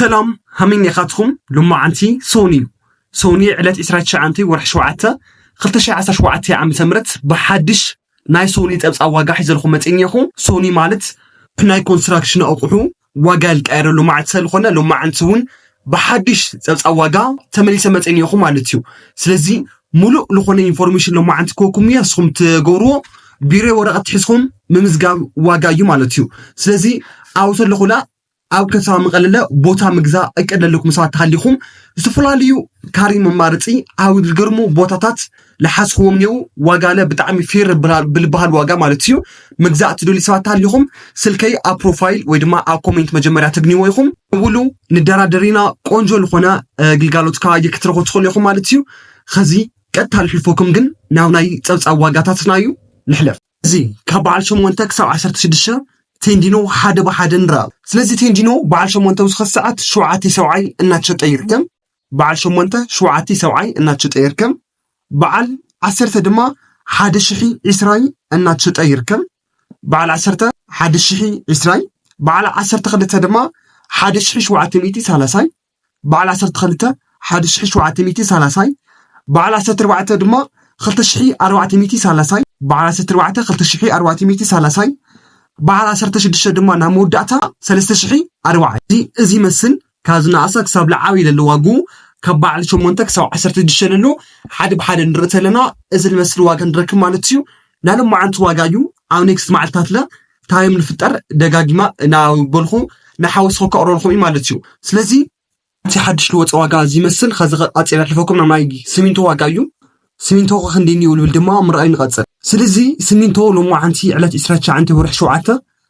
ሰላም ሃመይ ኔኻትኹም። ሎማዓንቲ ሶኒ እዩ። ሶኒ ዕለት ዕስራን ትሽዓን ወርሒ ሸውዓተ ክልተ ሽሕን ዓሰርተ ሸውዓተን ዓመተ ምህረት ብሓድሽ ናይ ሶኒ ጸብጻብ ዋጋ ሒዘልኩም መጺእ እኒኹ። ሶኒ ማለት ናይ ኮንስትራክሽን ኣቑሑ ዋጋ ዝቀየረሉ መዓልቲ ስለዝኾነ ሎማዓንቲ እውን ብሓድሽ ጸብጻብ ዋጋ ተመሊሰ መጺእ እኒኹ ማለት እዩ። ስለዚ ሙሉእ ዝኾነ ኢንፎርሜሽን ሎማዓንቲ ክወኩም እዩ። ንስኹም ትገብርዎ ቢሮ ወረቐት ሒዝኩም ምምዝጋብ ዋጋ እዩ ማለት እዩ። ስለዚ ኣብኡ ዘለኹላ ኣብ ከተማ መቐለለ ቦታ ምግዛእ እቅድ ለለኩም ሰባት ተሃሊኹም ዝተፈላለዩ ካሪ መማረፂ ኣብ ዝገርሙ ቦታታት ለሓዝኽዎም እኒው ዋጋ ለ ብጣዕሚ ፌር ብልበሃል ዋጋ ማለት እዩ ምግዛእ ትደልዩ ሰባት ተሃሊኹም ስልከይ ኣብ ፕሮፋይል ወይ ድማ ኣብ ኮሜንት መጀመርያ ተግንይዎ ኢኹም። ደውሉ ንደራደሪና ቆንጆ ዝኾነ ግልጋሎትካ ክትረኽቡ ትኽእሉ ኢኹም ማለት እዩ። ኸዚ ቀጥታ ልሕልፈኩም ግን ናብ ናይ ፀብፃብ ዋጋታትና እዩ ልሕለፍ። እዚ ካብ በዓል ሸሞንተ ክሳብ ዓሰርተ ሽዱሽተ ቴንዲኖ ሓደ ብሓደ ንረኣ። ስለዚ ቴንዲኖ በዓል ሸሞንተ ኣብዚ ኸዚ ሰዓት ሸውዓተ ሰብዓይ እናተሸጠ ይርከብ። በዓል ሸሞንተ ሸውዓተ ሰብዓይ እናተሸጠ ይርከብ። በዓል ዓሰርተ ድማ ሓደ ሽሕ ዕስራይ እናተሸጠ ይርከብ። በዓል ዓሰርተ ሓደ ሽሕ ዕስራይ፣ በዓል ዓሰርተ ክልተ ድማ ሓደ ሽሕ ሸውዓተ ሚእቲ ሰላሳይ፣ በዓል ዓሰርተ ክልተ ሓደ ሽሕ ሸውዓተ ሚእቲ ሰላሳይ፣ በዓል ዓሰርተ ኣርባዕተ ድማ ክልተ ሽሕ ኣርባዕተ ሚእቲ ሰላሳይ፣ በዓል ዓሰርተ ኣርባዕተ ክልተ ሽሕ ኣርባዕተ ሚእቲ ሰላሳይ፣ በዓል ዓሰርተ ሽዱሽተ ድማ ናብ መወዳእታ ሰለስተ ሽሕ ኣርባዓ። እዚ፣ እዚ ይመስል ካብ ዝነኣሰ ክሳብ ዝዓበየ ለሎ ዋግኡ ካብ በዓል ሸሞንተ ክሳብ ዓሰርተ ሽዱሽተ ለሎ ሓደ ብሓደ ንርኢ ተለና እዚ ዝመስል ዋጋ ንረክብ ማለት እዩ። ናይ ሎማዓንቲ ዋጋ እዩ። ኣብ ኔክስት መዓልታት ለ ታይም ንፍጠር ደጋጊማ እናበልኹ ንሓወስኹ ከቕረልኩም እዩ ማለት እዩ። ስለዚ እቲ ሓድሽ ልወፀ ዋጋ እዚ ይመስል። ከዚ ቀፂለ ኣሕልፈኩም ናብ ናይ ሲሚንቶ ዋጋ እዩ። ሲሚንቶ ከ ክንደይ እኒኡ ልብል ድማ ምርኣይ ንቐፅል። ስለዚ ሲሚንቶ ሎማዓንቲ ዕለት ዕስራን ትሽዓን ወርሒ ሸውዓተ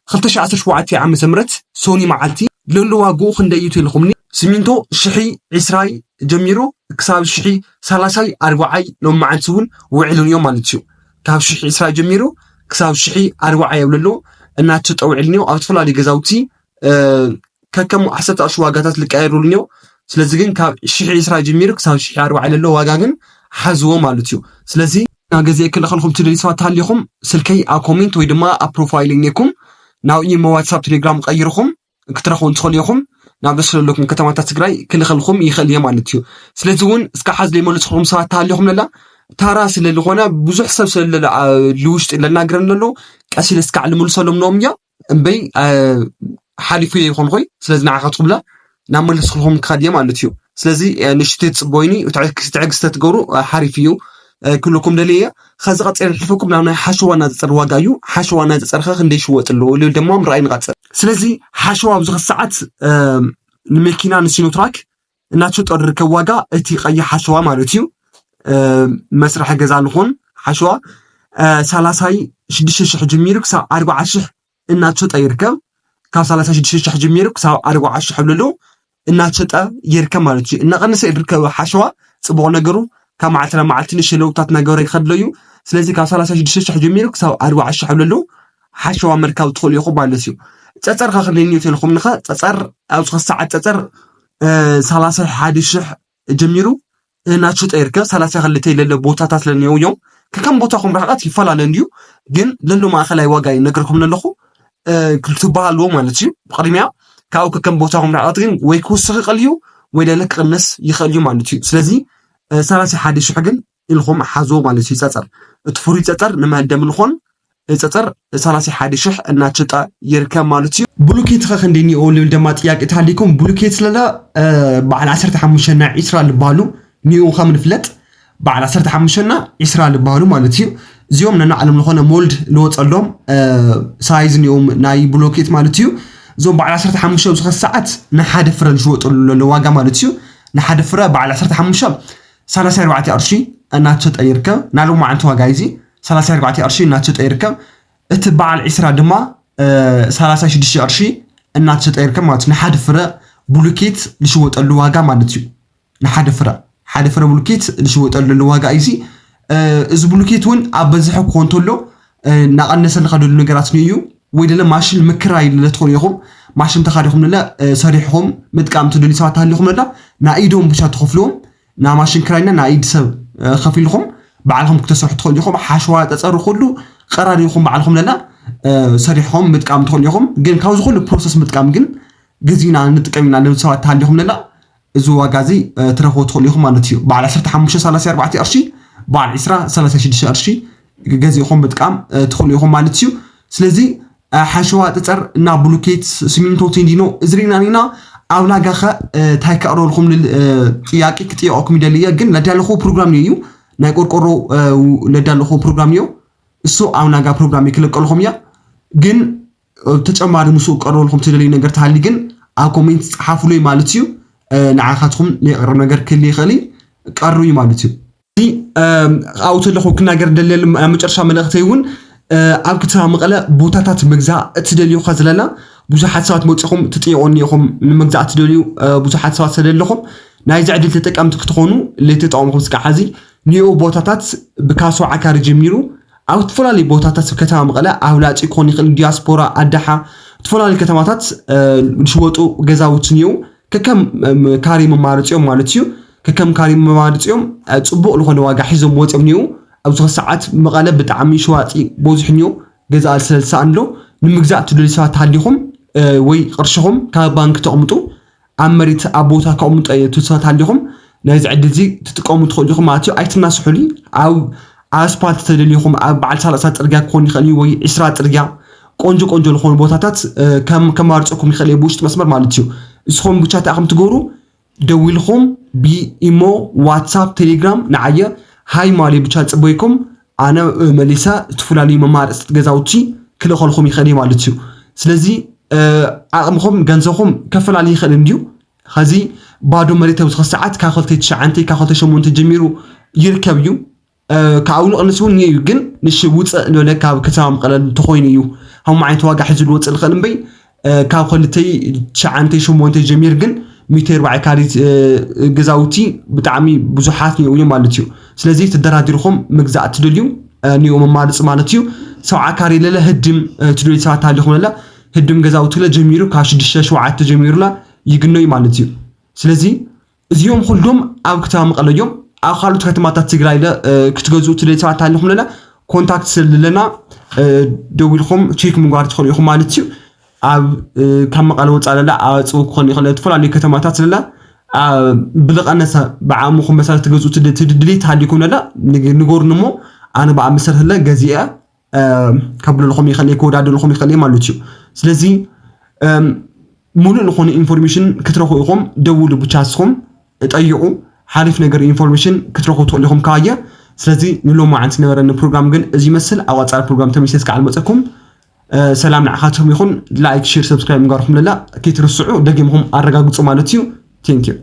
ክልተ ሽሕ ዓሰርተ ሸውዓተ ዓመተ ምህረት ሶኒ መዓልቲ ለሎ ዋግኡ ክንደይ እዩ ተልኹምኒ? ሲሚንቶ ሽሕ ዕስራይ ጀሚሩ ክሳብ ሽሕ ሰላሳይ ኣርባዓይ ሎማዓንቲ እውን ውዕሉን እዮም ማለት እዩ። ካብ ሽሕ ዕስራይ ጀሚሩ ክሳብ ሽሕ ኣርባዓይ ኣብ ለሎ እናተሸጠ ውዕሉን እዮም። ኣብ ዝተፈላለዩ ገዛውቲ ከከም ዓሰርተ ቅርሺ ዋጋታት ልቀያየሩሉ እኒኦ። ስለዚ ግን ካብ ሽሕ ዕስራ ጀሚሩ ክሳብ ሽሕ ኣርባዓ ለሎ ዋጋ ግን ሓዝዎ ማለት እዩ። ስለዚ ናብ ገዚአ ክልእኸልኩም ትደልዩ ሰባት ተሃሊኹም ስልከይ ኣብ ኮሜንት ወይ ድማ ኣብ ፕሮፋይል እኒኩም ናብ ኢሞ ዋትሳፕ ቴሌግራም ቀይርኹም ክትረኽቡ እንትኽእሉ ኢኹም። ናብ ደስ ዘለኩም ከተማታት ትግራይ ክልኸልኩም ይኽእል እየ ማለት እዩ። ስለዚ እውን እስካ ሓዝ ዘይመለስኩም ሰባት ተሃሊኹም ለላ ታራ ስለ ዝኾነ ብዙሕ ሰብ ስለ ለለ ልውሽጢ ለናግረን ለሎ ቀስ ኢለ እስካዕ ልምልሰሎም ነኦም እያ። እምበይ ሓሊፉ እየ ይኾንኹይ። ስለዚ ንዓኻ ትኽብላ ናብ መለስክልኩም ክኸድ እየ ማለት እዩ። ስለዚ ንሽቲ ትፅቦይኒ ትዕግስተ ትገብሩ ሓሪፍ እዩ ክብለኩም ደልየ እየ። ከዚ ቀፂለ ንሕልፈኩም ናብ ናይ ሓሸዋ እናፀፀር ዋጋ እዩ። ሓሸዋ እናፀፀር ኸ ክንደይ ይሽወጥ ኣሎ ልብል ድማ ምርኣይ ንቐፅል። ስለዚ ሓሸዋ ኣብዚ ኸዚ ሰዓት ንመኪና ንሲኖትራክ እናተሸጠ ዝርከብ ዋጋ እቲ ቀይሕ ሓሸዋ ማለት እዩ። መስርሒ ገዛ ንኹን ሓሸዋ ሰላሳይ ሽዱሽተ ሽሕ ጀሚሩ ክሳብ ኣርባዓ ሽሕ እናተሸጠ ይርከብ። ካብ ሰላሳ ሽዱሽተ ሽሕ ጀሚሩ ክሳብ ኣርባዓ ሽሕ ኣብ ልዕሊኡ እናተሸጠ ይርከብ ማለት እዩ። እናቐነሰ ዝርከብ ሓሸዋ ፅቡቕ ነገሩ ካብ መዓልቲ ናብ መዓልቲ ንእሽተይ ለውጥታት እናገበረ ይኸድሎ እዩ። ስለዚ ካብ ሰላሳ ሽዱሽተ ሽሕ ጀሚሩ ክሳብ ኣርባዓ ሽሕ ኣብ ልዕሊኡ ሓሸዋ ምርካብ ትኽእሉ ኢኹም ማለት እዩ። ፀፀር ከ ክንደይ እኒኦ ተልኹምኒ ኸ ፀፀር ኣብዚ ኸዚ ሰዓት ፀፀር ሰላሳ ሓደ ሽሕ ጀሚሩ እናተሸጠ ይርከብ። ሰላሳ ክልተ ለለ ቦታታት ለኒኦ እዮም። ከከም ቦታኹም ርሕቐት ይፈላለ እንድዩ፣ ግን ለሎ ማእኸላይ ዋጋ ይነግረኩም ኣለኹ ክትበሃልዎ ማለት እዩ። ብቕድሚያ ካብኡ ከከም ቦታኹም ርሕቐት ግን ወይ ክውስኽ ይኽእል እዩ ወይ ለለ ክቕንስ ይኽእል እዩ ማለት እዩ። ስለዚ ሰላሳ ሓደ ሽሕ ግን ኢልኹም ሓዝዎ ማለት እዩ። ፀፀር እቲ ፍሩይ ፀፀር ንመሀደሚ ዝኾን ፀፀር ሰላሳ ሓደ ሽሕ እናተሸጠ ይርከብ ማለት እዩ። ብሉኬት ኸ ክንደይ እኒኦ ልብል ደማ ጥያቄ ተሃሊኩም ብሉኬት ስለለ በዓል ዓሰርተ ሓሙሽተ እና ዒስራ ልበሃሉ እኒኡ ከም ንፍለጥ በዓል ዓሰርተ ሓሙሽተ እና ዒስራ ልበሃሉ ማለት እዩ። እዚኦም ነናዕሎም ዝኾነ ሞልድ ልወፀሎም ሳይዝ እኒኦም ናይ ብሎኬት ማለት እዩ። እዞም በዓል ዓሰርተ ሓሙሽተ ኣብዚ ኸዚ ሰዓት ንሓደ ፍረ ዝሽወጠሉ ዘሎ ዋጋ ማለት እዩ። ንሓደ ፍረ በዓል ዓሰርተ ሓሙሽተ ሰላሳ ኣርባዕተ ቅርሺ እናተሸጠ ይርከብ። ናይ ሎማዓንቲ ዋጋ እዚ ሰላሳ ኣርባዕተ ቅርሺ እናተሸጠ ይርከብ። እቲ በዓል ዒስራ ድማ ሰላሳ ሽዱሽተ ቅርሺ እናተሸጠ ይርከብ ማለት እዩ። ንሓደ ፍረ ብሉኬት ዝሽወጠሉ ዋጋ ማለት እዩ። ንሓደ ፍረ ሓደ ፍረ ብሉኬት ዝሽወጠሉ ዘሎ ዋጋ እዩ። እዚ ብሉኬት እውን ኣብ በዝሒ ክኾን እንተሎ እናቐነሰ ዝኸደሉ ነገራት እዩ። ወይ ደለ ማሽን ምክራይ ለትኾኑ ኢኹም ማሽን ተኻዲኹም ለለ ሰሪሕኹም ምጥቃም ትደልዩ ሰባት ተሃሊኹም ለላ ናይ ኢዶም ብቻ ትኸፍልዎም ናይ ማሽን ክራይና ናይ ኢድ ሰብ ከፊልኹም ባዕልኹም ክተሰርሑ ትኽእሉ ኢኹም። ሓሸዋ ፀፀሩ ኩሉ ቀራሪኹም ባዕልኹም ለላ ሰሪሕኹም ምጥቃም ትኽእሉ ኢኹም። ግን ካብዚ ኩሉ ፕሮሰስ ምጥቃም ግን ገዚእና ንጥቀም ኢና ንብል ሰባት ተሃሊኹም ነላ፣ እዚ ዋጋ እዚ ትረኽቦ ትኽእሉ ኢኹም ማለት እዩ። በዓል ዓሰርተ ሓሙሽተ ሰላሳ ኣርባዕተ ቅርሺ፣ በዓል ዕስራ ሰላሳ ሽዱሽተ ቅርሺ ገዚእኹም ምጥቃም ትኽእሉ ኢኹም ማለት እዩ። ስለዚ ሓሸዋ፣ ጠፀር እና ብሉኬት፣ ሲሚንቶ፣ ቴንዲኖ እዚ ርኢና ኢና። ኣብ ናጋኸ እንታይ ከቕርበልኩም ልል ጥያቄ ክጥየቐኩም ይደሊ እየ። ግን ለዳለኹ ፕሮግራም እዩ፣ ናይ ቆርቆሮ ለዳለኹ ፕሮግራም እዩ። እሱ ኣብ ናጋ ፕሮግራም ይክለቀልኹም እያ። ግን ተጨማሪ ምስኡ ክቐርበልኩም ትደልዩ ነገር ተሃሊ ግን ኣብ ኮሜንት ጸሓፉለይ ማለት እዩ። ንዓኻትኩም ለየቕርብ ነገር ክህሊ ይኽእል እዩ፣ ቀርቡ እዩ ማለት እዩ። እዚ ኣብኡ ተለኹ ክናገር ደለል ኣብ መጨረሻ መልእኽተይ እውን ኣብ ከተማ መቐለ ቦታታት ምግዛእ እትደልዩ ከ ዝለና ብዙሓት ሰባት መፂኹም ትጥየቑኒ ኢኹም። ንምግዛእ እትደልዩ ብዙሓት ሰባት ስለለኹም ናይዚ ዕድል ተጠቀምቲ ክትኾኑ ለይተጠቐምኩም ስጋዕ ሓዚ ንኡ ቦታታት ብካብ ሰብዓ ካሬ ጀሚሩ ኣብ ዝተፈላለዩ ቦታታት ኣብ ከተማ መቐለ ኣብ ላጪ ክኾን ይኽእል፣ ዲያስፖራ፣ ኣዳሓ፣ ዝተፈላለዩ ከተማታት ዝሽወጡ ገዛውቲ እኒው። ከከም ካሬ መማረፂኦም ማለት እዩ። ከከም ካሬ መማረፂኦም ፅቡቕ ዝኾነ ዋጋ ሒዞም ወፂኦም እኒው። ኣብዚ ሰዓት መቐለ ብጣዕሚ ሸዋጢ በዙሕ እኒው። ገዛ ስለ ዝሰኣን ኣሎ ንምግዛእ ትደልዩ ሰባት ተሃሊኹም ወይ ቅርሽኹም ካብ ባንክ ተቕምጡ ኣብ መሬት ኣብ ቦታ ከቕምጦ እየ ትብል ሰባት ሃሊኹም ናይዚ ዕድል እዚ ትጥቀሙ ትኽእሉ ኢኹም ማለት እዩ። ኣይትናስሑሊ። ኣብ ኣስፓልት ተደሊኹም ኣብ በዓል ሰላሳ ፅርግያ ክኾን ይኽእል እዩ ወይ ዕስራ ፅርግያ ቆንጆ ቆንጆ ዝኾኑ ቦታታት ከም ከማርፀኩም ይኽእል እየ ብውሽጢ መስመር ማለት እዩ። እስኹም ብቻ እንታይ ኢኹም ትገብሩ? ደዊልኹም ብኢሞ፣ ዋትሳፕ፣ ቴሌግራም ንዓየ ሃይ ማሌ ብቻ ፅበይኩም ኣነ መሊሰ ዝተፈላለዩ መማረፅቲ ገዛውቲ ክልእኸልኩም ይኽእል እየ ማለት እዩ። ስለዚ ዓቕምኹም ገንዘኹም ከፈላለ ይኽእል እንድዩ። ኸዚ ባዶ መሬት ኣብዚ ሰዓት ካብ ክልተ ትሽዓንተ ካብ ክልተ ሸሞንተ ጀሚሩ ይርከብ እዩ። ካብኡ ንቕንስ እውን እዩ ግን ንሽ ውፅእ ዝበለ ካብ ከተማ መቐለ እንተኾይኑ እዩ ሃም ዓይነት ዋጋ ሒዙ ዝወፅእ ዝኽእል እምበይ ካብ ክልተይ ትሽዓንተ ሸሞንተ ጀሚር ግን ሚእቲ ኣርባዓ ካሬ ገዛውቲ ብጣዕሚ ብዙሓት እዮም ማለት እዩ። ስለዚ ተደራዲርኹም ምግዛእ ትደልዩ ንኡ መማርፂ ማለት እዩ። ሰብዓ ካሬ ለለ ህድም ትደልዩ ሰባት ሃሊኹም ለለ ህድም ገዛውቲ ለ ጀሚሩ ካብ ሽዱሽተ ሸውዓተ ጀሚሩላ ይግነዩ ማለት እዩ። ስለዚ እዚኦም ኩሎም ኣብ ከተማ መቐለ እዮም። ኣብ ካልኦት ከተማታት ትግራይ ለ ክትገዝኡ ትደልዩ ሰባት ሃሊኹም ለለ ኮንታክት ስለለና ደዊልኩም ቼክ ምግባር ትኽእሉ ኢኹም ማለት እዩ። ኣብ ካብ መቐለ ወፃእ ለለ ኣብ ኣፅው ክኾን ይኽእል ዝተፈላለዩ ከተማታት ለለ ብዝቐነሰ ብዓቕምኹም መሰረት ትገዝኡ ድሌት ሃሊኩም ለለ ንገሩኒ እሞ ኣነ ብኣብ መሰረት ለ ገዚአ ከብለልኹም ይኽእል ክወዳደልኹም ይኽእል ማለት እዩ። ስለዚ ሙሉእ ዝኾነ ኢንፎርሜሽን ክትረኽቡ ኢኹም። ደውሉ ብቻ እስኹም ጠይቑ። ሓሪፍ ነገር ኢንፎርሜሽን ክትረኽቡ ትኽእሉ ኢኹም ካየ። ስለዚ ንሎማዓንቲ ዝነበረኒ ፕሮግራም ግን እዚ ይመስል። ኣብ ቀፃሊ ፕሮግራም ተመልሰ እስካዕ ልመፀኩም። ሰላም ንዓኻትኩም ይኹን። ላይክ፣ ሼር፣ ሰብስክራይብ ምግባርኩም ለላ ከይትርስዑ ደጊምኹም ኣረጋግፁ ማለት እዩ። ቴንኪዩ።